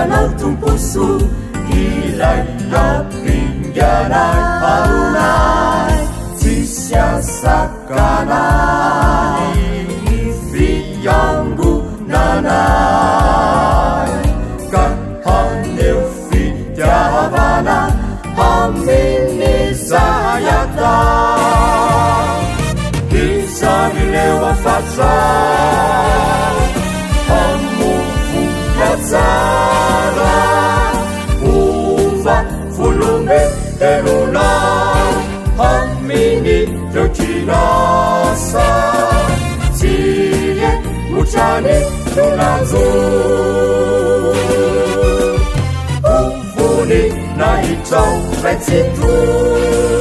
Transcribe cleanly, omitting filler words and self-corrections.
Ianao Tompo soa, ilay ampinganay aronay, tsisy asakanay ny fiangonanay, ka haneho fitiavana amin'izay atao. Isan'ireo hafatra hamovoka tsara, hova volombelona amin'ireo kinasa tsy otrany no nanjo. Ho voninahitra ao Ray Tsitoha.